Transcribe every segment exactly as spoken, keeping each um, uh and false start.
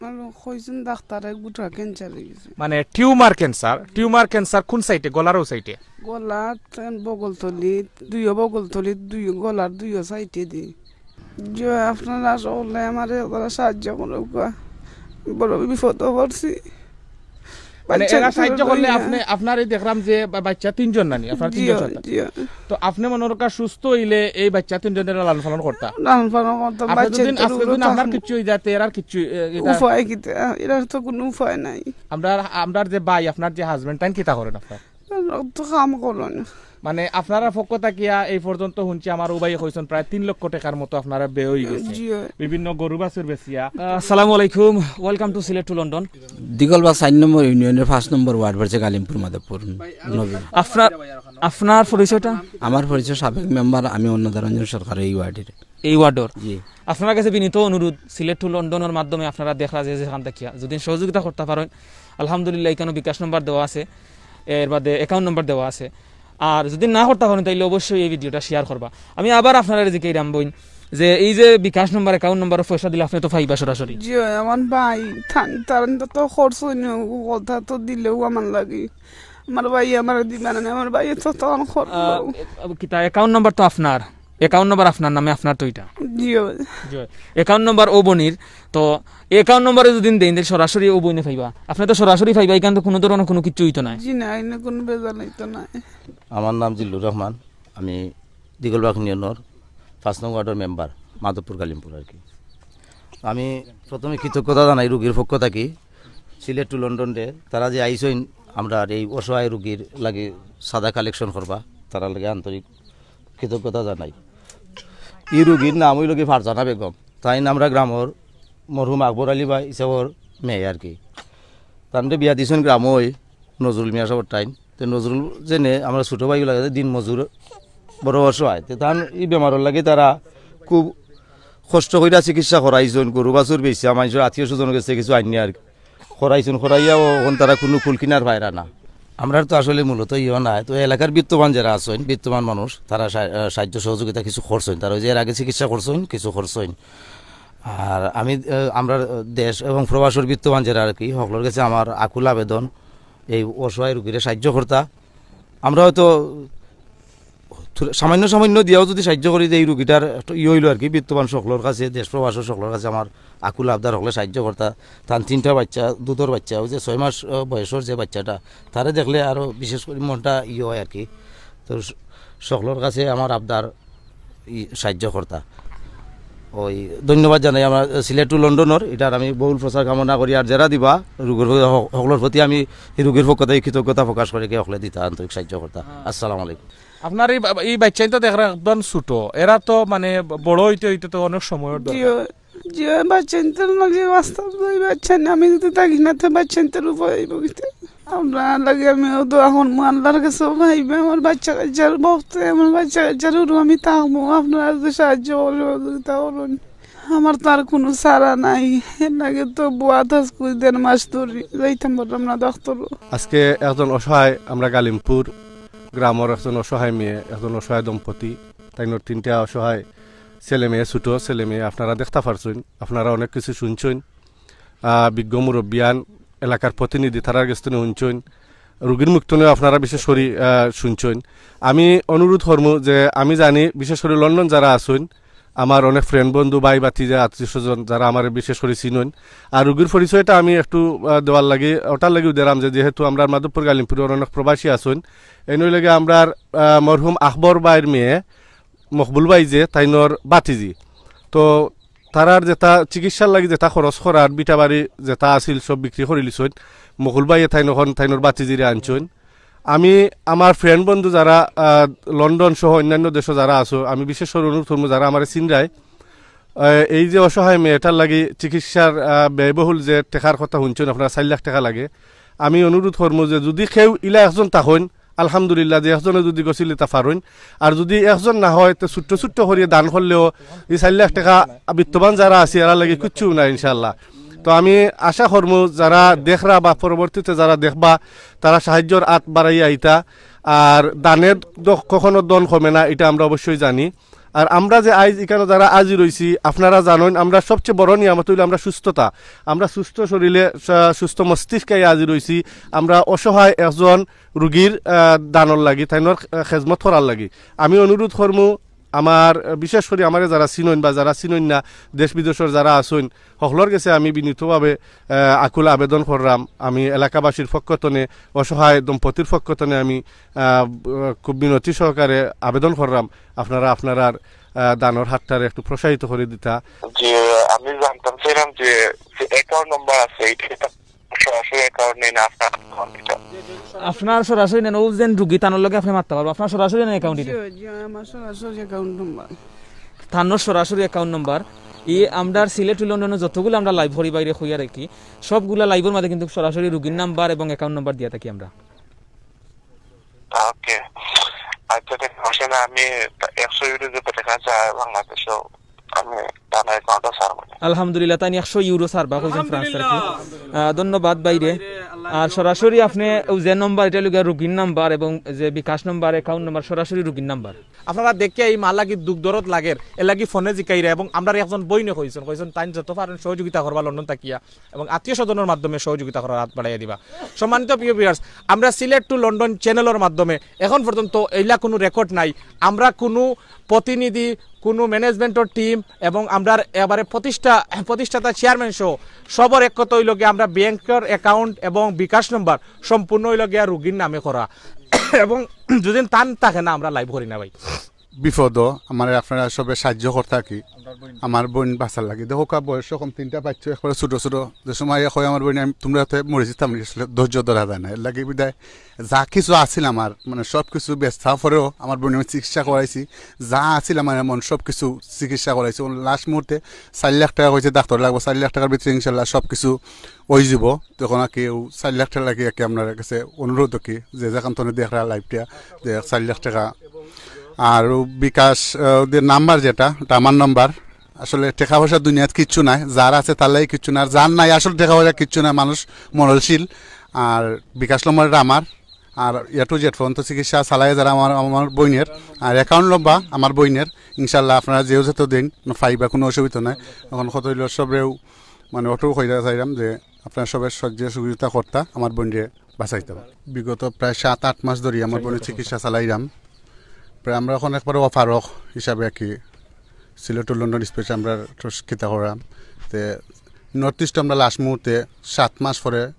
আর কইছইন ডাক্তারে গুটা ক্যান্সার অই গেছে। মানে টিউমার ক্যান্সার। টিউমার ক্যান্সার কোন সাইডে? গলার ও সাইডে? গলাত, বগলতলিত, দুইও বগলতলিত, দুই গলার দুইও সাইডে দি। যে আপনারা সকলে আমারে একবার সাহায্য করুক্কা, বড় বিপদো পড়ছি। মানে বাচ্চা এরা তো সাহায্যর লাগি লইয়া। আপনি, আপনার এই দেখলাম যে বা-, বাচ্চা তিনজন নানি, আপনার জি, তিনজন সন্তান। জি। তো আপনি মনে করুক্কা সুস্থ অইলে এই বাচ্চা তিনজনের লালন পালন করতা? লালন পালন করতাম, আপনি বাচ্চা যদি তো আজকে রোগও যদি আপনার থাকবো। কিচ্ছু অই যায়, তে এরার কিচ্ছু, এ, এটা উপায় কিতা? এরার তো কোনো উপায় নাই। আমরা, আমরার যে ভাই, আপনার যে হাজবেন্ড, তাইন কিতা করেন আপনার? তো কাম করইন। মানে আপনারার পক্ষ থাকিয়া এই পর্যন্ত হুনছি, আমার ও ভাইয়ে কইছইন প্রায় তিন লক্ষ টেকার মতো আপনারা ব্যয় অই গেছে জি। বিভিন্ন গরু বাছুর বেচিয়া। আহ, আসসালামু আলাইকুম, welcome to Sylhet to London. Digalbag চাইর নম্বর ইউনিয়নের পাঁচ নম্বর ওয়ার্ড পড়ছে গালিমপুর মাধবপুর নবী। আপনার, আপনার পরিচয়টা? আমার পরিচয় সাবেক মেম্বার, আমি অন্নদারঞ্জন সরকার এই ওয়ার্ডের। এই ওয়ার্ডর। জি। আপনার কাছে বিনীত অনুরোধ, সিলেট to লন্ডনর মাধ্যমে আপনারা দেখরা যে যেখান থাকিয়া যদি সহযোগিতা করতা পারইন, আলহামদুলিল্লাহ, এখানো বিকাশ নম্বর দেওয়া আছে, এর বাদে অ্যাকাউন্ট নম্বর দেওয়া আছে। আর যদি না করতা পারইন, তাইলে অবশ্যই এই ভিডিওটা শেয়ার করবা। আমি আবার আপনারা জিকাইরাম বইন যে এই যে বিকাশ নম্বর, অ্যাকাউন্ট নম্বর, পয়সা দিলে আপনি তো পাইবা সরাসরি। জি, আমার ভাই থান-, তার তো খরচ অইনি, কথা তো দিলেও আমার লাগি। আমার ভাই আমার দিবা না, আমার ভাই তো তখন খরচ। আহ, কিতা অ্যাকাউন্ট নম্বর তো আপনার, অ্যাকাউন্ট নম্বর আপনার নামে, আপনার তো এটা। জি। অ্যাকাউন্ট নম্বর ও বইনর, তো অ্যাকাউন্ট নম্বরে যদি দেইন, তাইলে সরাসরি ও বইনে পাইবা। আপনি তো সরাসরি পাইবা, এখান তো কোনো ধরনের কোনো কিচ্ছু অইতো নায়। জি না, এনে কোনো বেজাল অইতো নায়। আমার নাম জিল্লুর রহমান, আমি দিগলবাগ ইউনিয়নর পাঁচ নং ওয়ার্ডর মেম্বার, মাধবপুর গালিমপুর আর কি। আমি প্রথমে কৃতজ্ঞতা জানাই রুগীর পক্ষ থাকি সিলেট to লন্ডনরে, তারা যে আইছইন আমরার এই অসহায় রুগীর লাগি চাঁদা কালেকশন করবা, তারার লাগি আন্তরিক কৃতজ্ঞতা জানাই। ই রুগীর নাম অইল কি ফারজানা বেগম, তাইন আমরার গ্রামর মরহুম আকবর আলী ভাই হিসাবর মেয়ে আর কি। তানরে বিয়া দিছইন গ্রামো ওই নজরুল মিয়া সাবর টাইম। তে নজরুল যেনে আমরার ছোট ভাই লাগে দিন মজুর, বড় অসহায়। তে তান ই বেমারর লাগি তারা খুব কষ্ট কইরা চিকিৎসা করাইছইন, গরু বাছুর বেচিয়া, মানষর আত্মীয় স্বজনর গেছে কিছু আনিয়া আর কি। করাইছইন, করাইয়াও অখন তারা কুনু কুল কিনার পাইরা না। আমরার তো আসলে মূলত ইয়ে নাই, তো এলাকার বিত্তবান যারা আছইন, বিত্তবান মানুষ, তারা সা-, আহ, সাহায্য সহযোগিতা কিছু করছইন, তারা ওই যে এর আগে চিকিৎসা করছইন, কিছু করছইন। আর আমি, আহ, আমরার দেশ এবং প্রবাসর বিত্তবান যারা আর কি, হকলর গেছে আমার আকুল আবেদন, এই অসহায় রুগীরে সাহায্য করতা। আমরা হয়তো থুড়া সামান্য সামান্য দিয়াও যদি সাহায্য করি যে এই রুগীটার একটু ইয়ে অইলো আর কি, বিত্তবান সকলর কাছে, দেশ প্রবাসর সকলর কাছে আমার আকুল আবদার হকলে সাহায্য করতা। তান তিনটা বাচ্চা, দুধর বাচ্চা, ওই যে ছয় মাস, আহ, বয়সর যে বাচ্চাটা, তারে দেখলে আরো বিশেষ করি মনটা ইয়ে হয় আর কি। তো স-, সকলর কাছে আমার আবদার ই সাহায্য করতা। ওই ধন্যবাদ জানাই আমার সিলেট to লন্ডনর, এটার আমি বহুল প্রচার কামনা করি। আর যারা দিবা রুগীর, হকলর প্রতি আমি এই রুগীর পক্ষ থাকি কৃতজ্ঞতা প্রকাশ করি, কে হকলে দিতা আন্তরিক সাহায্য করতা। আসসালামু আলাইকুম। আপনার এই বা-, এই বাচ্চাইন তো দেখরা একদম ছোট, এরা তো মানে বড় অইতে অইতে তো অনেক সময়র জি, দরকার। জি, বাচ্চাইন্তর লাগি বাস্তব এই বাচ্চাইন, আমি যদি থাকি না, তো বাচ্চাইন্তর উপায় অইব কিতা? আমরা লাগি আমি ও দোয়া করমু আল্লাহর কাছে, ও ভাইবে আমার বাচ্চা কাচ্চার বক্তে, আমার বাচ্চা কাচ্চার উপরে আমি থাকমু, আপনারা যদি সাহায্য করুন, সহযোগিতা করুন। আমার তো আর কুনু চারা নাই, এর লাগি তো বুয়াত আছি দেড় মাস ধরি, যাইতাম পারলাম না ডাক্তারও। আজকে একজন অসহায়, আমরা গালিমপুর গ্রামর একজন অসহায় মেয়ে, একজন অসহায় দম্পতি, তাইনর তিনটা অসহায় ছেলে মেয়ে, ছোট ছেলে মেয়ে, আপনারা দেখতা পারছইন, আপনারা অনেক কিছু শুনছইন। আহ, বিজ্ঞ মুরব্বিয়ান, এলাকার প্রতিনিধি, তারার গেছ থনে শুনছইন, রুগীর মুখ থনেও আপনারা বিশেষ করি, আহ, শুনছইন। আমি অনুরোধ করমু যে আমি জানি বিশেষ করি লন্ডন যারা আছইন, আমার অনেক ফ্রেন্ড বন্ধু, ভাই ভাতিজা, আত্মীয় স্বজন যারা আমার বিশেষ করি চিনইন, আর রুগীর পরিচয়টা আমি একটু, আহ, দেওয়ার লাগি, ওটার লাগিও দেরাম যে যেহেতু আমরার মাধবপুর গালিমপুরর অনেক প্রবাসী আছইন, এই নইলে গিয়া আমরার, আহ, মরহুম আকবর ভাইর মেয়ে মকবুল ভাই যে তাইনর ভাতিজি, তো তারার যেটা চিকিৎসার লাগি যেটা খরচ করার ভিটা বাড়ি যেটা আছিল সব বিক্রি করিলিছইন। মকবুল ভাইয়ে তাইন অখন তাইনর ভাতিজিরে আনছইন। আমি আমার ফ্রেন্ড বন্ধু যারা, আহ, লন্ডন সহ অন্যান্য দেশো যারা আছো, আমি বিশেষ করি অনুরোধ করমু যারা আমারে চিনরায়, আহ, এই যে অসহায় মেয়েটার লাগি চিকিৎসার, আহ, ব্যয়বহুল যে টেকার কথা শুনছইন আপনারা, চাইর লাখ টেকা লাগে। আমি অনুরোধ করমু যে যদি কেউ ইলা একজন থাকইন, আলহামদুলিল্লাহ, যে একজনে যদি গছিলিতা পারইন, আর যদি একজন না হয়, তে ছোট্ট ছোট্ট করিয়া দান করলেও ই চাইর লাখ টেকা বিত্তবান যারা আছি, এরার লাগি কিচ্ছু না, ইনশাআল্লাহ। তো আমি আশা করমু যারা দেখরা বা পরবর্তীতে যারা দেখবা, তারা সাহায্যর আত বাড়াইয়া আইতা। আর দানে দ-, কখনো ধন কমে না, এটা আমরা অবশ্যই জানি। আর আমরা যে আইজ ইখানো যারা হাজির অইছি, আপনারা জানইন, আমরা সবচেয়ে বড় নিয়ামত অইলো আমরা সুস্থতা। আমরা সুস্থ শরীরে, সা-, সুস্থ মস্তিষ্কে হাজির অইছি। আমরা অসহায় একজন রুগীর, আহ, দানর লাগি, তাইনর, আহ, খেজমত করার লাগি। আমি অনুরোধ করমু, আমার, আহ, বিশেষ করি আমারে যারা চিনইন বা যারা চিনইন না, দেশ বিদেশর যারা আছইন, হকলর গেছে আমি বিনীতভাবে, আহ, আকুল আবেদন কররাম। আমি এলাকাবাসীর পক্ষ তনে, অসহায় দম্পতির পক্ষ তনে আমি, আহ, খুব মিনতি সহকারে আবেদন কররাম, আপনারা আপনারার, আহ, দানর হাতটারে একটু প্রসারিত করি দিতা। জি, আমি জানতাম চাইলাম যে, যে অ্যাকাউন্ট নাম্বার আছে, এটা কি তার সরাসরি অ্যাকাউন্ট নেই না আপনার অ্যাকাউন্ট এটা? আপনার সরাসরি নেন, ও যেন রুগী, তানোর লগে আপনি মাততা পারবা। আপনার সরাসরি নেন অ্যাকাউন্ট এটা? জি, জি, আমার সরাসরি অ্যাকাউন্ট নাম্বার। তানোর সরাসরি অ্যাকাউন্ট নাম্বার। ই আমরার সিলেট টু লন্ডনে যতগুলো আমরা লাইভ করি বাইরে কইয়া রাখি, সবগুলা লাইভর মাঝে কিন্তু সরাসরি রুগীর নাম্বার এবং অ্যাকাউন্ট নাম্বার দিয়া থাকি আমরা। ওকে, আচ্ছা, ঠিক আছে। না, আমি একশো ইউরো যে টাকা চায় বাংলাদেশে, আমি তার অ্যাকাউন্টে ছাড়বো। আলহামদুলিল্লাহ, তাই একশো ইউরো ছাড়বা কইছেন ফ্রান্স থাকি। আহ, ধন্যবাদ বাইরে। আর সরাসরি আপনি ও যে নম্বর, এটা লগে রুগীর নাম্বার এবং যে বিকাশ নাম্বার, অ্যাকাউন্ট নাম্বার, সরাসরি রুগীর নাম্বার। আপনারা দেখে এই মা লাগি দুঃখ দরদ লাগের, এর লাগি ফোনে জিকাইরা এবং আমরার একজন বইনে কইছেন, কইছেন তাইন যত পারেন সহযোগিতা করবা লন্ডন থাকিয়া এবং আত্মীয় স্বজনের মাধ্যমে সহযোগিতা করার হাত বাড়াইয়া দিবা। সম্মানিত প্রিয় ভিউয়ার্স, আমরা সিলেট টু লন্ডন চ্যানেলের মাধ্যমে এখন পর্যন্ত এইলা কোনো রেকর্ড নাই, আমরা কোনো প্রতিনিধি, কোনো ম্যানেজমেন্টর টিম এবং আমরার এবারে প্রতিষ্ঠা প্রতিষ্ঠাতা চেয়ারম্যান সহ সবার এক কথা অইলো গিয়া আমরা ব্যাংকের অ্যাকাউন্ট এবং বিকাশ নম্বর সম্পূর্ণ অইলো গিয়া রুগীর নামে করা এবং যদি তান থাকে না আমরা লাইভ করি না ভাই। বিপদ, আমার আপনারা সবে সাহায্য করতা কি? আমার বোন বাঁচার লাগি। দেখো কা, বয়স কম, তিনটা বাচ্চা একবারে ছোট ছোট। যে সময় হয় আমার বোন, আমি, তোমরা তো মরে যেতাম, আসলে ধৈর্য ধরা যায় না। এর লাগি বিদায় যা কিছু আছিল আমার, মানে, সব কিছু বেচা পরেও আমার বোন আমি চিকিৎসা করাইছি। যা আছিল আমার এমন সব কিছু চিকিৎসা করাইছি। লাস্ট মুহূর্তে চার লাখ টাকা কইছে ডাক্তার লাগবো, চার লাখ টাকার ভিতরে ইনশাল্লাহ সব কিছু অই যাব। তখন আর কি ও চার লাখ টাকা লাগি আর কি আপনার কাছে অনুরোধ আর কি, যে যেখান থেকে দেখরা লাইভটা, যে চার লাখ টাকা। আর ও বিকাশ, আহ, ওদের নাম্বার যেটা, ওটা আমার নাম্বার। আসলে টাকা পয়সা দুনিয়াত কিচ্ছু নাই, যার আছে তার লাগি কিচ্ছু নাই, আর যার নাই আসলে টাকা পয়সা কিচ্ছু নাই, মানুষ মরণশীল। আর বিকাশ নম্বরটা আমার, আর এ টু জেড পর্যন্ত চিকিৎসা চালায় যারা আমার, আমার বইনের, আর অ্যাকাউন্ট নম্বর আমার বইনের, ইনশাল্লাহ আপনারা যেও যেত দিন পাইবা, কোনো অসুবিধা নাই। এখন কত হইল সবরেও মানে অটো কইরা চাইলাম যে আপনারা সবাই সহ্য সহযোগিতা করতা আমার বোনরে বাঁচাইতে হবে। বিগত প্রায় সাত আট মাস ধরে আমার বোনের চিকিৎসা চালাইলাম। প্রায় আমরা এখন একবারে অপারক হিসাবে আর কি সিলেট টু লন্ডন স্পেশাল আমরা তো কিতা করাম। তে নর্থ ইস্ট আমরা লাস্ট মুহূর্তে সাত মাস পরে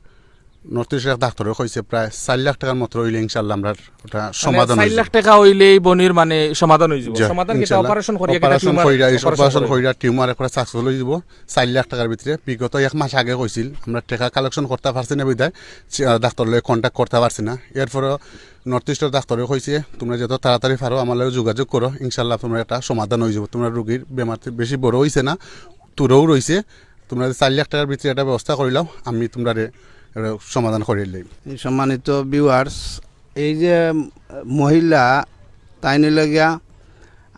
নর্থ ইস্ট এক ডাক্তারে কইছে প্রায় চার লাখ টাকার মতো হইলে ইনশাল্লাহ আমরা ওটা মানে সমাধান চার হয়ে লাখ যাবে। টাকা হইলে এই বনির মানে সমাধান হয়ে যাবে। জি, সমাধান কিতা ইনশাল্লাহ। অপারেশন করিয়া কিতা অপারেশন টিউমার কইরা, এই অপারেশন অপারেশন করিয়া। কইরা টিউমার একবারে সাকসেসফুল হয়ে যাবো। চার লাখ টাকার ভিতরে বিগত এক মাস আগে কইছিল, আমরা টাকা কালেকশন করতে পারছি না বিধায়, চি-, আহ, ডাক্তার লগে কন্ট্যাক্ট করতে পারছি না। এরপরে নর্থ ইস্টের ডাক্তারে কইছে, "তোমরা যত তাড়াতাড়ি পারো আমার লগে যোগাযোগ করো, ইনশাল্লাহ তোমরা একটা সমাধান হয়ে যাবো। তোমরা রুগীর বেমার তো বেশি বড় হইছে না, তুরও রইছে। তোমরা যদি চার লাখ টাকার ভিতরে একটা ব্যবস্থা করিলাও, আমি তোমরা রে-, এটা সমাধান করে দিই।" এই সম্মানিত ভিউয়ার্স, এই যে মহিলা, তাইন অইলা গিয়া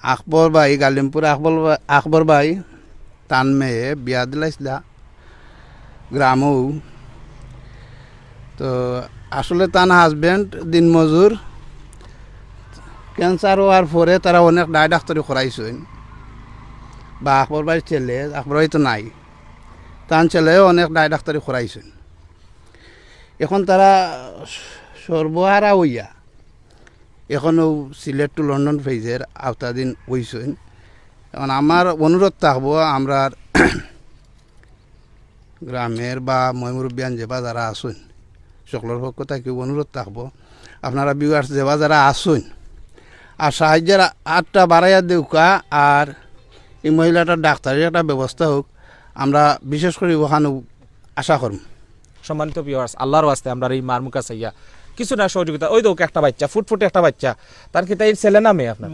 আকবর ভাই, গালিমপুর আকবর ভাই, আকবর ভাই, তান মেয়ে বিয়া দিলাইছিলা গ্রামও। তো আসলে তান হাজবেন্ড দিনমজুর, ক্যান্সার হওয়ার পরে তারা অনেক ডাই ডাক্তারি করাইছইন, বা আকবর ভাইর ছেলে, আকবর ভাই তো নাই, তান ছেলেও অনেক ডাই ডাক্তারি করাইছইন। এখন তারা সর্বহারা হইয়া এখনও সিলেট টু লন্ডন ফেজের আওতাধীন হইছইন। এখন আমার অনুরোধ থাকবো, আমরার গ্রামের বা ময়মুরব্বিয়ান যেবা যারা আছইন, সকলের পক্ষ থাকি অনুরোধ থাকবো, আপনারা ভিউয়ার্স যেবা যারা আছইন, আর সাহায্যের আটটা বাড়াইয়া দেউকা, আর এই মহিলাটার ডাক্তারির একটা ব্যবস্থা হোক। আমরা বিশেষ করি ওখানে আশা করমু। সম্মানিত ভিউয়ার্স, আল্লাহর ওয়াস্তে আমরার এই মার মুখা চাইয়া কিছু না সহযোগিতা। ওই দেখউক্কা একটা বাচ্চা, ফুটফুটে একটা বাচ্চা, তার কিতা এই ছেলে না মেয়ে আপনার?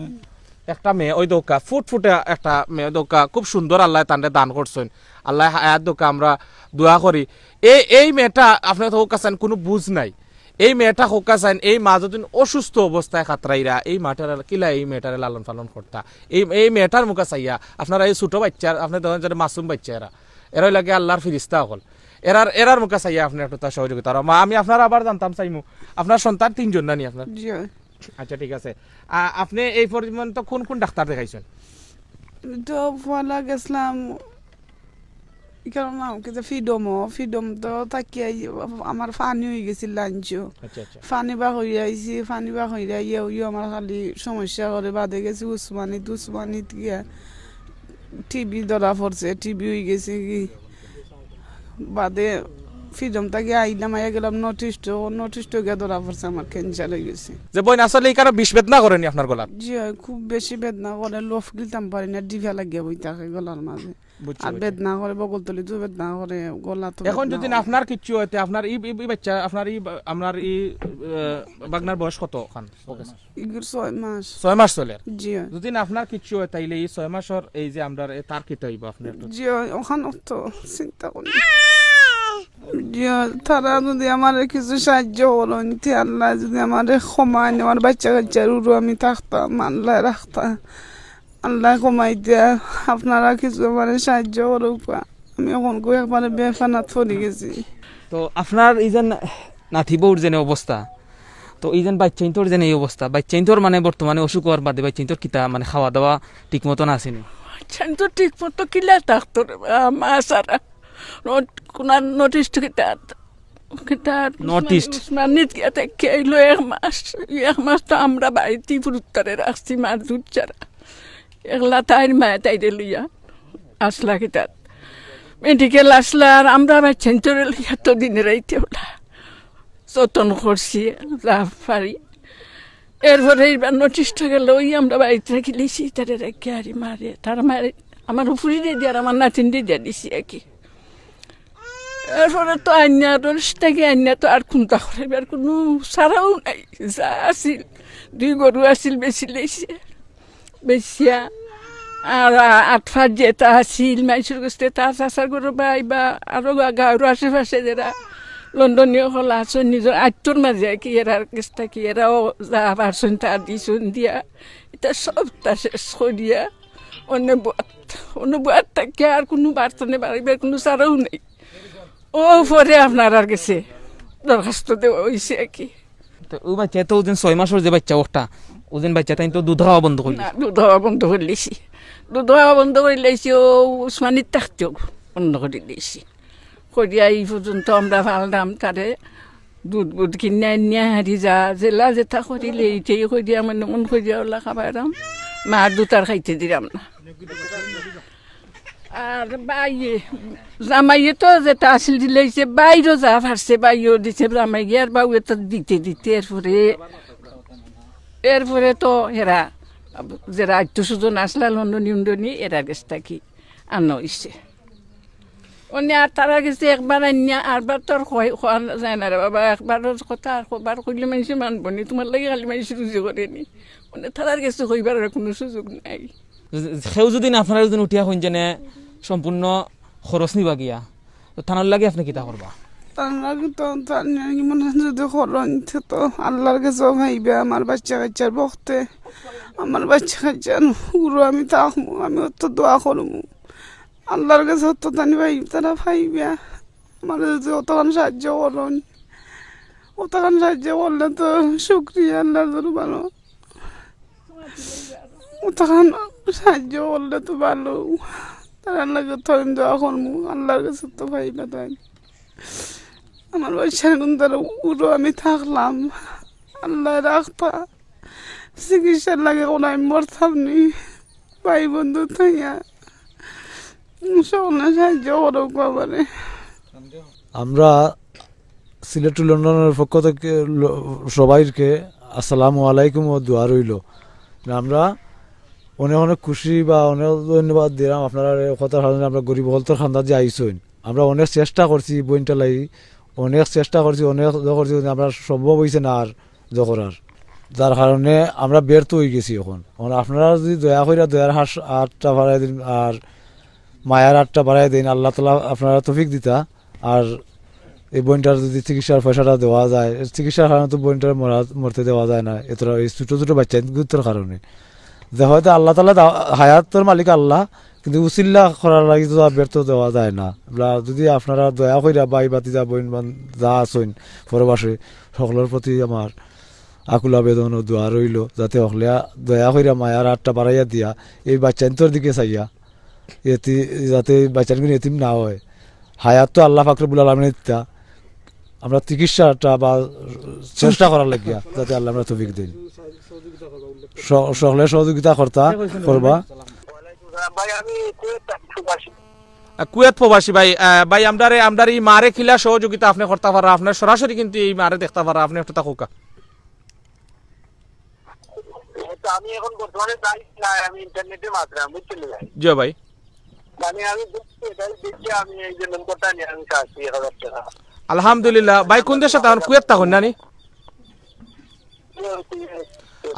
একটা মেয়ে, ওই দেখউক্কা ফুটফুটে একটা মেয়ে, ওই দেখউক্কা খুব সুন্দর আল্লায় তানরে দান করছইন। আল্লায় হায়াত দেখউক্কা, আমরা দোয়া করি। এই, এই মেয়েটা আপনার তো কউক্কা চাইন কোনো বুঝ নাই। এই মেয়েটা কউক্কা চাইন, এই মা যদি অসুস্থ অবস্থায় খাতরাইরা, এই মাটার কিলা এই মেয়েটারে লালন পালন করতা। এই, এই মেয়েটার মুখা চাইয়া আপনারা এই ছোট বাচ্চার, আপনি দেখেন যে মাসুম বাচ্চা এরা, এরা লাগে আল্লাহর ফিরিস্তা অকল। এরার, এরার মুখা চাইয়া আপনি একটু তার সহযোগিতা। আর মা, আমি আপনার আবার জানতাম চাইমু, আপনার সন্তান তিনজন নানি আপনার? জি। আচ্ছা, ঠিক আছে। আ-, আপনি এই পর্যন্ত কোন কোন ডাক্তার দেখাইছেন? তো পয়লা গেছিলাম, ইকার নাম কিতা, ফ্রিডম, ফ্রিডম তো থাকিয়া আমার পানি অইগেছিল লাঞ্চ। আচ্ছা, আচ্ছা। পানি বার করি আইছি, পানি বার করি আইয়া অইও আমার খালি সমস্যা করে। বাদে গেছি উসমানিত, উসমানিত গিয়া টিবি ধরা পড়ছে, টিবি অইগেছে কি। বাদে ফ্রিডম থাকি আইলাম, আইয়া গেলাম নর্থ ইস্ট, নর্থ ইস্ট গিয়া ধরা পড়ছে আমার ক্যান্সার অইগেছে। যে বইন, আসলে ইকানো বিষ বেদনা করেনি আপনার গলাত? জি অয়, খুব বেশি বেদনা করে, লফ গিলতাম পারি না, ডিফা লাগিয়া বই থাকে গলার মাঝে। বুঝছি, আর বুঝছি। বেদনা করে, বগলতলিত বেদনা করে, গলাত এখন বেদনা যদি না করে। আপনার কিচ্ছু অয়, তে আপনার ই, ই, ই বাচ্চা, আপনার ই বা-, আপনার ই, আহ, বাগনার বয়স কত খান? ওকে। ইগুর ছয় মাস। ছয় মাস চলের? জি অয়। যদি না আপনার কিচ্ছু অয়, তাইলে ই ছয় মাসর এই যে আমরার এ তার কিতা অইবো আপনার একটু? জি অয়, অখান তো চিন্তা করি। জি অয়, তারা যদি আমারে কিছু সাহায্য করইন, তে আল্লায় যদি আমারে কমাইন, আমার বাচ্চা কাচ্চার উপরো আমি থাকতাম, আল্লায় রাখতা। আল্লায় কমাই দিয়া, আপনারা কিছু আমারে সাহায্য করউক্কা। আমি অখন গই একবারে বেফানাত পড়ি গেছি। তো আপনার ই যে না-, নাতি বউর যেনে অবস্থা, তো ই যে বাইচ্চাইন্তর যেনে ই অবস্থা, বাইচ্চাইন্তর মানে বর্তমানে অসুখ অওয়ার বাদে বাইচ্চাইন্তর কিতা মানে খাওয়া দাওয়া ঠিক মতন আছেনি? বাইচ্চাইন্তর ঠিক মতো কিলা থাকতো রে বা, মা ছাড়া। নট-, কুনার নর্থ ইস্ট কিতা, কিতা নর্থ ইস্ট। উসমানিত গিয়া থাকি আইলো এক মাস। এক মাস তো আমরা বাড়িত ফুরুত্তারে রাখছি, মার দুধ ছাড়া। একলা তাইর মায়ে তাইরে লইয়া আসলা কিতাত। মেডিকেল আসলা আর আমরা বাইচ্চাইন্তরে লইয়া তো দিনে রাইতে ওলা যতন করছি যা পারি। এরপরে এইবার নর্থ ইস্ট গেল, ওই আমরা বাড়িত রাখিলিছি, তারে রাখি আরি মারে, তার মারে আমার ফুরিরে দিয়া আর আমার নাতিনরে দিয়া দিছি আর কি। এরপরে তো আইনা, নর্থ ইস্ট থাকি আইনা তো আর কুন্তা করাইবার কুনু চারাও নাই। যা আছিল, দুই গরু আছিল, বেচিলাইছে। বেচিয়া আর আ-, আট পাঁচ যেটা আছিল, মাইনষর গেছ থাকি, তার চাচার ঘরর বা আইবা, আরো গা-, গাঁওর আশেপাশে যেরা লন্ডনী অকল আছইন, নিজর আইত্তর মাঝে আর কি, এরার গেছ থাকি, এরাও যা পারছইন তা দিছইন, দিয়া ইতা সবতা শেষ করিয়া অনে বউত, অনে বউত থাকিয়া আর কুনু বাড়িত বারইবার কুনু চারাও নাই। অউ পরে আপনারার গেছে দরখাস্ত দেওয়া অইছে আর কি। তো অউ বাইচ্চা তো অউ দিন ছয় মাসর যে বাইচ্চা অটা, অউ দিন বাইচ্চা তাইন তো দুধ খাওয়া বন্ধ করি না, দিছে। দুধ খাওয়া বন্ধ করিলিছি। দুধ খাওয়া বন্ধ করিলিছি, অউ উসমানিত থাকতেউ বন্ধ করিলিছি। করিয়া ই পর্যন্ত আমরা পাললাম তারে, দুধ বুধ কিনিয়া আনিয়া হারি যা, যেলা যেটা করিলে ইটাই করিয়া, মানে মন করিয়া ওলা খাবাইরাম, মার দুধ আর খাইতে দিরাম না। আর বাইয়ে, জামাইয়ে তো যেটা আছিল দিলাইছে, বাইরও যা পারছে বাইও দিছে, জামাইয়ে আর বাউয়ে তো দিতে দিতে এরপরে, এরপরে তো হেরা, যেরা আত্মীয় স্বজন আসলা লন্ডনী উন্ডনী, এরার গেছ থাকি আনা অইছে। অনে আর তারার গেছে একবার আনিয়া, আরবার তো আর কয়-, কওয়া যায় না রে বাবা, একবারর কথা আর কবার কইলে মানষে মানবো নি, তুমার লাগি খালি মানষে রুজি করে নি। অনে তারার গেছে কইবার আর কুনু সুযোগ নাই। কেউ যদি না, আপনারা যদি উঠিয়া কইন যেনে সম্পূর্ণ খরচ নিবা গিয়া, তো তানর লাগি আপনে কিতা করবা? তানর লাগি তো, তান লাগি মনে হয় যদি করইন, তে তো আল্লার গেছেও পাইবা। আমার বাচ্চা কাচ্চার বখতে, আমার বাচ্চা কাচ্চার উপরো আমি থাকমু, আমি অত দোয়া করমু। আল্লার গেছে অত তানি পাই-, তারা পাইবা। আমারে যদি অতখান সাহায্য করইন, অতখান সাহায্য করলে তো শুকরিয়া আল্লার দরবারো। অতখান সাহায্য করলে তো ভালো। তারার লাগি তো আমি দোয়া করমু, আল্লার গেছে তো পাইবা তাইন। আমার বাচ্চার কুন্তার উপরো আমি থাকলাম, আল্লায় রাখতা। চিকিৎসার লাগি অখন আমি মরতাম নি। ভাই বন্ধু থাইয়া সকলে সাহায্য করউক্কা আমারে। আমরা সিলেট টু লন্ডনর পক্ষ থাকি ল-, সবাইরকে আসসালামু আলাইকুম ও দোয়া রইলো। আমরা অনেক অনেক খুশি বা অনেক ধন্যবাদ দিরাম আপনারার এই কথার কারণে। আমরা গরিব অকলতর কান্দাত যে আইছইন, আমরা অনেক চেষ্টা করছি বইনটার লাগি, অনেক চেষ্টা করছি, অনেক ইয়ে করছি, কিন্তু আমরা সম্ভব অইছে না আর ইয়ে করার, যার কারণে আমরা ব্যর্থ অইগেছি। অখন, অখন আপনারা যদি দয়া কইরা দয়ার হাস-, আতটা বাড়াই দিন আর মায়ার আতটা বাড়াই দিন, আল্লাহ তাআলা আপনারারে তৌফিক দিতা। আর এই বইনটার যদি চিকিৎসার পয়সাটা দেওয়া যায়, চিকিৎসার কারণে তো বইনটার মরা-, মরতে দেওয়া যায় না, এতটা এই ছোট ছোট বাচ্চাগুলোর কারণে। যে হয়তো আল্লাহ তাআলা দা-, হায়াতর মালিক আল্লাহ, কিন্তু উসিলা করার লাগি তো আর ব্যর্থ দেওয়া যায় না। আমরা যদি আপনারা দয়া কইরা ভাই ভাতিজা বইন বান যা আছইন পরবাসে, সকলর প্রতি আমার আকুল আবেদন ও দোয়া রইল, যাতে হকলে দয়া কইরা মায়ার আটটা বাড়াইয়া দিয়া এই বাচ্চাইন্তর দিকে চাইয়া এতি-, যাতে এই বাচ্চাইনগুন এতিম না হয়। হায়াত তো আল্লাহ পাক রব্বুল আলামিনে দিতা, আমরা চিকিৎসাটা বা চেষ্টা করার লাগিয়া যাতে আল্লাহ আমরা তৌফিক দেন। স-, সকলে সহযোগিতা করতা, করবা। ভাই, আমি কুয়েত প্রবাসী। আহ, কুয়েত প্রবাসী ভাই, আহ, ভাই, আমরারে, আমরার এই মারে কিলা সহযোগিতা আপনে করতা পারা, আপনে সরাসরি কিন্তু এই মারে দেখতা পারা, আপনে একটু তা কউক্কা। তো আমি এখন বর্তমানে যাই না, আমি ইন্টারনেটে মাত্র, বুঝছেন ভাই? জি ভাই। মানে আমি দেখছি, এটাই দেখছি, আমি এই যে নম্বরটা নিয়ে আমি চাচ্ছি এক হাজার টাকা। আলহামদুলিল্লাহ। ভাই, কোন দেশো থাকইন? কুয়েত থাকইন না নি?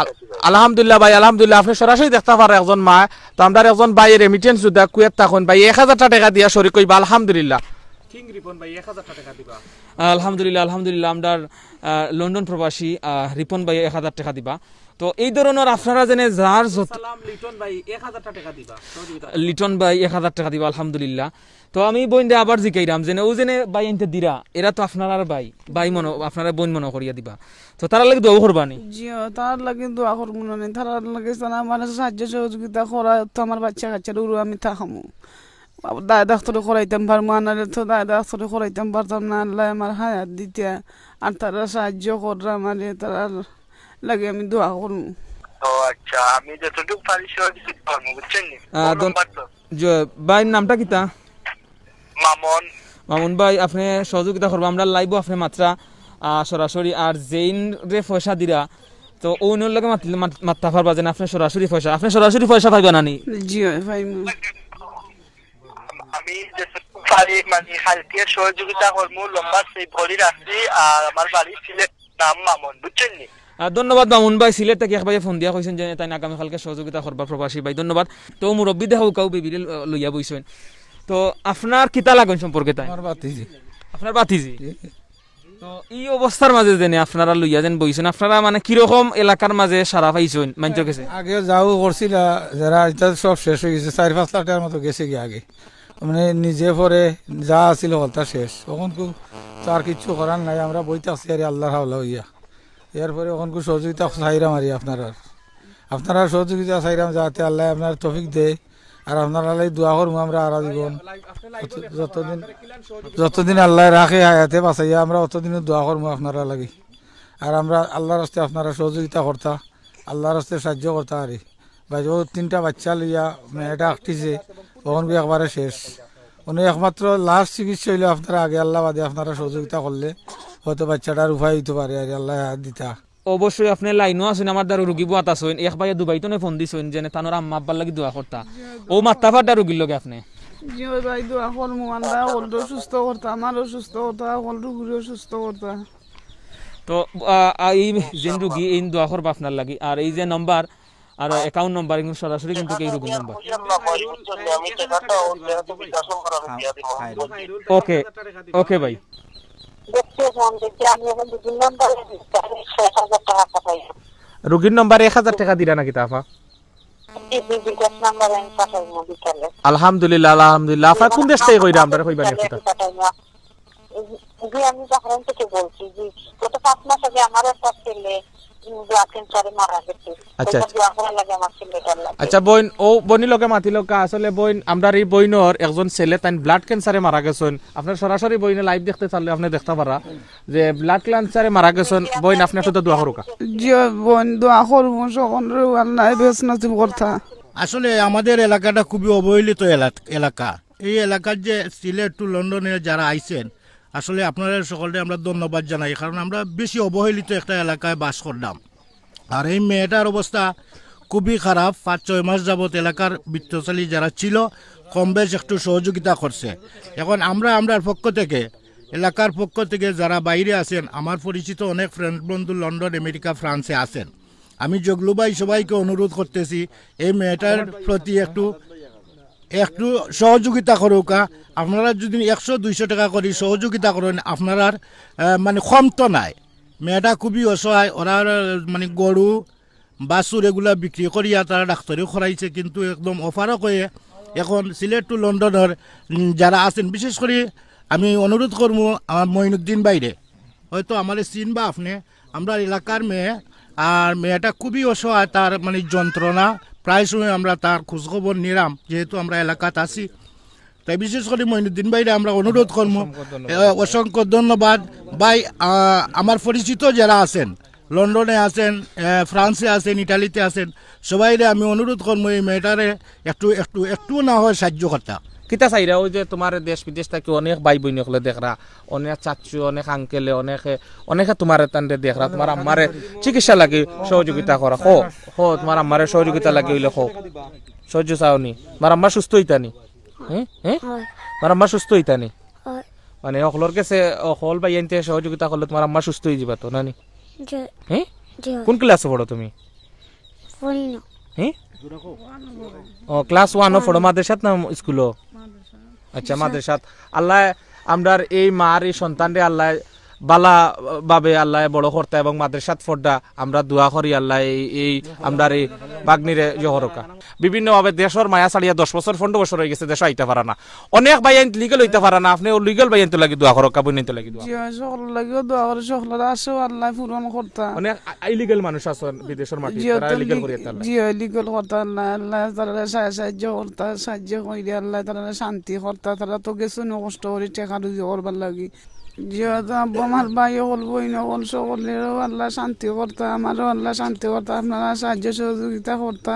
আল-, আলহামদুলিল্লাহ ভাই, আলহামদুলিল্লাহ। আপনে সরাসরি দেখতা পারা একজন মা। তো আমরার একজন ভাই রেমিটেন্স যোদ্ধা কুয়েত থাকইন ভাই, এক হাজার টেকা দিয়া শরিক অইবা, আলহামদুলিল্লাহ। কিং রিপন ভাই, এক হাজার টেকা দিবা। আলহামদুলিল্লাহ, আলহামদুলিল্লাহ। আমরার, আহ, লন্ডন প্রবাসী, আহ, রিপন ভাই এক হাজার টেকা দিবা। তো এই ধরনর আপনারা যেনে যার যত সালাম লিটন ভাই এক হাজার টেকা দিবা, সহযোগিতা। লিটন ভাই এক হাজার টেকা দিবা, আলহামদুলিল্লাহ। তো আমি বইনরে আবার জিকাইরাম, যেনে অউ যেনে ভাইয়াইন্তে দিরা, এরা তো আপনারার ভাই, ভাই মনো, আপনারা বইন মনো করিয়া দিবা। তো তারার লাগি দোয়াও করবা নি? জি, ও, তারার লাগি দোয়া করমু না নি, তারার লাগি তারা আমার সাহায্য সহযোগিতা করা, তো আমার বাচ্চা কাচ্চার উরু আমি থাকমু। দায় ডাক্তারি করাইতাম পারমু, আনারে তো দায় ডাক্তারি করাইতাম পারতাম না, আল্লায় আমার হায়াত দিতা, আর তারা সাহায্য কররা আমারে, তারার লাগি আমি দোয়া করমু। ও আচ্ছা, আমি যতটুকু পারি সহযোগিতা করমু, বুঝছেন নি? আহ, ফোন দন-, নাম্বার তো? জ-, ভাইর নামটা কিতা? মামুন। মামুন ভাই, আপনে সহযোগিতা করবা, আমরা live-ও আপনে মাতরা, আহ, সরাসরি, আর যেইনরে পয়সা দিরা, তো অইনর লগে মাত-, মাত-, মাততা পারবা যেনে আপনে সরাসরি পয়সা, আপনে সরাসরি পয়সা পাইবা না নি? জি, অয়, পাইমু। আমি যতটুকু পারি, মানে, কালকে সহযোগিতা করমু, লম্বা সেই ভরি রাখছি, আর আমার বাড়ি সিলেট, নাম মামুন, বুঝছেন নি? আহ, ধন্যবাদ মামুন ভাই, সিলেট থাকি এক ভাইয়ে ফোন দিয়া কইছইন যে তাইন আগামীকালকে সহযোগিতা করবা প্রবাসী ভাই, ধন্যবাদ। তো মুরব্বি দেখাউক্কা, বেবিরে ল-, লইয়া বইছইন। তো আপনার কিতা লাগইন সম্পর্কে তাইন? আমার ভাতিজি। আপনার ভাতিজি? জি। তো ই অবস্থার মাঝে যেনে আপনারা লইয়া যেন বইছইন, আপনারা মানে কিরকম এলাকার মাঝে সাড়া পাইছইন মাইনষর গেছে? আগে যাও করছিলা, যারা ইতা সব শেষ অই গেছে, চাইর পাঁচ লাখ টেকার মতো গেছেগি আগে। মানে নিজে পরে যা আছিল হকলতা শেষ। অখন কু-, তো আর কিচ্ছু করার নাই, আমরা বই থাকছি আর আল্লাহর হাওলা অইয়া। এরপরে অখন কু সহযোগিতা চাইরাম আর আপনারার। আপনারার সহযোগিতা চাইরাম যাতে আল্লায় আপনারার তৌফিক দেয়। আর আপনারার লাগি দোয়া করমু আমরা হারা জীবন। যত-, যতদিন, যতদিন আল্লায় রাখে হায়াতে বাঁচাইয়া, আমরা অতদিনও দোয়া করমু আপনারার লাগি। আর আমরা আল্লাহর রাস্তায় আপনারা সহযোগিতা করতা, আল্লাহর রাস্তায় সাহায্য করতা আরি। ভাই, ও তিনটা বাচ্চা লইয়া মেয়েটা আঁকটিছে, অখন কু একবারে শেষ। উনি একমাত্র last চিকিৎসা অইলো আপনারা আগে, আল্লাহ বাদে আপনারা সহযোগিতা করলে হয়তো বাচ্চাটার উপায় অইতো পারে আর আল্লায় হায়াত দিতা। অবশ্যই আপনে লাইনও আছইন, আমার দ্বারা রুগী বুয়াত আছইন, এক ভাইয়ে দুবাই তনে ফোন দিছইন যেনে তানর আম্মা আব্বার লাগি দোয়া করতা। ও মাত্তা পাররা রুগীর লগে আপনে? জি, অয় ভাই, দোয়া করমু, আল্লাহ হকলরে সুস্থ করতা, আমারও সুস্থ করতা, হকল রুগীরও সুস্থ করতা। তো, আহ, আহ, এই যেন রুগী, এইন দোয়া করবা আপনার লাগি। আর এই যে নাম্বার, আর account নাম্বার, এগুন সরাসরি কিন্তু এই রুগীর নাম্বার। OK, OK ভাই। দেখছি ফোন দেখছি, আমি এখন রুগীর নাম্বার, আমি ছয় হাজার টাকা পাঠাই। রুগীর নাম্বার এক হাজার টাকা দিরা নাকি তা আফা? জি, জি, জি, বিকাশ নাম্বার আমি পাঠাইমু বিকালে। আলহামদুলিল্লাহ, আলহামদুলিল্লাহ। আফা কোন দেশ থাকি কইরা, আমরারে কইবা নি বিকালে কথা? পাঠাইমু। জি, আমি বাহরাইন থেকে বলছি। জি, গত পাঁচ মাস আগে আমার একটা ছেলে, উম, ব্লাড ক্যান্সারে মারা গেছে। আচ্ছা, ওটা আচ্ছা। দোয়া করা লাগে আমার ছেলেটার লাগি। আচ্ছা, বইন, ও বইনর লগে মাতিলাউক্কা। আসলে বইন, আমরার এই বইনর একজন ছেলে তাইন ব্লাড ক্যান্সারে মারা গেছইন। আপনার সরাসরি বইনে live দেখতে চাইলে আপনে দেখতা পাররা যে ব্লাড ক্যান্সারে মারা গেছইন। বইন, আপনে একটু দোয়া করউক্কা। জি, বইন, দোয়া করমু, সকলরে আল্লায় বেহেস্ত নসিব করতা। আসলে আমাদের এলাকাটা খুবই অবহেলিত এলা-, এলাকা। এই এলাকার যে সিলেট to লন্ডনে যারা আইছেন, আসলে আপনারা সকলকে আমরা ধন্যবাদ জানাই, কারণ আমরা বেশি অবহেলিত একটা এলাকায় বাস করলাম। আর এই মেয়েটার অবস্থা খুবই খারাপ, পাঁচ ছয় মাস যাবত এলাকার বিত্তশালী যারা ছিল, কম বেশ একটু সহযোগিতা করছে। এখন আমরা, আমরার পক্ষ থেকে, এলাকার পক্ষ থেকে যারা বাইরে আছেন, আমার পরিচিত অনেক ফ্রেন্ড বন্ধু লন্ডন, আমেরিকা, ফ্রান্সে আছেন, আমি জগলু ভাই সবাইকে অনুরোধ করতেছি, এই মেয়েটার প্রতি একটু, একটু সহযোগিতা করউক্কা। আপনারা যদি একশো দুইশো টাকা করি সহযোগিতা করেন, আপনারার, আহ, মানে, কম তো নাই। মেয়েটা খুবই অসহায়, ওরা, মানে, গরু, বাছুর এগুলা বিক্রি করিয়া তারা ডাক্তারিও করাইছে, কিন্তু একদম অপারক হয়ে এখন সিলেট to লন্ডনের, উম, যারা আছেন, বিশেষ করে আমি অনুরোধ করবো আমার মঈনুদ্দিন ভাইরে, হয়তো আমারে চিনবা আপনে, আমরার এলাকার মেয়ে, আর মেয়েটা খুবই অসহায়, তার মানে যন্ত্রণা। প্রায় সময় আমরা তার খোঁজখবর নিলাম, যেহেতু আমরা এলাকাত আছি। তাই বিশেষ করে মঈনুদ্দিন ভাইরে আমরা অনুরোধ করমু, অসংখ্য ধন্যবাদ। এ, অসংখ্য ধন্যবাদ ভাই। আ, আমার পরিচিত যারা আছেন, লন্ডনে আছেন, এ, ফ্রান্সে আছেন, ইটালিতে আছেন, সবাইরে আমি অনুরোধ করমু এই মেয়েটারে একটু, একটু, একটু না হয় সাহায্য করতা। কিতা চাইরা, ওই যে তুমার দেশ বিদেশ থাকি অনেক ভাই বইন অকলে দেখরা, অনেক চাচু, অনেক আঙ্কেলে, অনেকে, অনেকে তুমারে তানরে দেখরা, তুমার আম্মারে চিকিৎসা লাগি সহযোগিতা করা। কও, কও, তুমার আম্মারে সহযোগিতা লাগি অইলে কও। সহ্য চাওনি? তুমার আম্মা সুস্থ অইতানি? হ্যাঁ? হ্যাঁ? হয়। তুমার আম্মা সুস্থ অইতানি? হয়। মানে, অকলর গেছে, অকল ভাইয়াইন্তে সহযোগিতা করলে তুমার আম্মা সুস্থ অইযিবা তো, নানি? জি। হ্যাঁ? জি, হয়। কোন ক্লাসো পড়ো তুমি? পড়ি না। হ্যাঁ? ও, ক্লাস ওয়ানও পড়ো, মাদ্রাসাত না স্কুলো? আচ্ছা, মাদ্রাসাত। আল্লায় আমরার এই মার এই সন্তানরে আল্লায় বালা ভাবে আল্লায় বড় করতা এবং মাদ্রাসাত পড়তা। আমরা দোয়া করি আল্লায় এই, এই আমরার এই ভাগ্নিরে ইয়ে করউক্কা। বিভিন্নভাবে দেশর মায়া ছাড়িয়া দশ বছর, পনরো বছর অইগেছে, দেশো আইতা পারা না। অনেক ভাইয়াইন লিগেল অইতা পারা না, আপনে অউ লিগেল ভাইয়াইন্তর লাগি দোয়া করউক্কা, বইনাইন্তর লাগি দোয়া। জি, হয়, সকলর লাগিও দোয়া করি, সকলর আশাও আল্লায় পূরণ করতা। অনেক আ-, ইলিগেল মানুষ আছইন বিদেশর মাটিত, জি, তারা তো ইলিগেল লি-, করিয়া তার লাগি। জি, হয়, লিগেল করতা আল্লায়, আল্লায় তারারে সাহায্য, সাহায্য করতা, সাহায্য করিয়া আল্লায় তারারে শান্তি করতা, তারা তো গেছইন কষ্ট করি টেকা রুজি করবার লাগি। জি, হয়, তো আব্বা, আমার ভাই অকল, বইন অকল, সকলরেও আল্লায় শান্তি করতা, আমারেও আল্লায় শান্তি করতা, আপনারা সাহায্য সহযোগিতা করতা।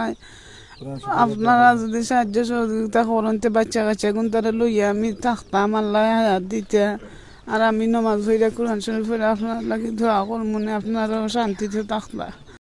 আপনারা যদি সাহায্য সহযোগিতা করইন, তে বাচ্চা কাচ্চাগুনতারে লইয়া আমি থাকতাম, আল্লায় হায়াত দিতা। আর আমি নমাজ পড়িয়া, কোরআন শরীফ পড়িয়া আপনারার লাগি দোয়া করমুনে, আপনারাও শান্তিতে থাকতা।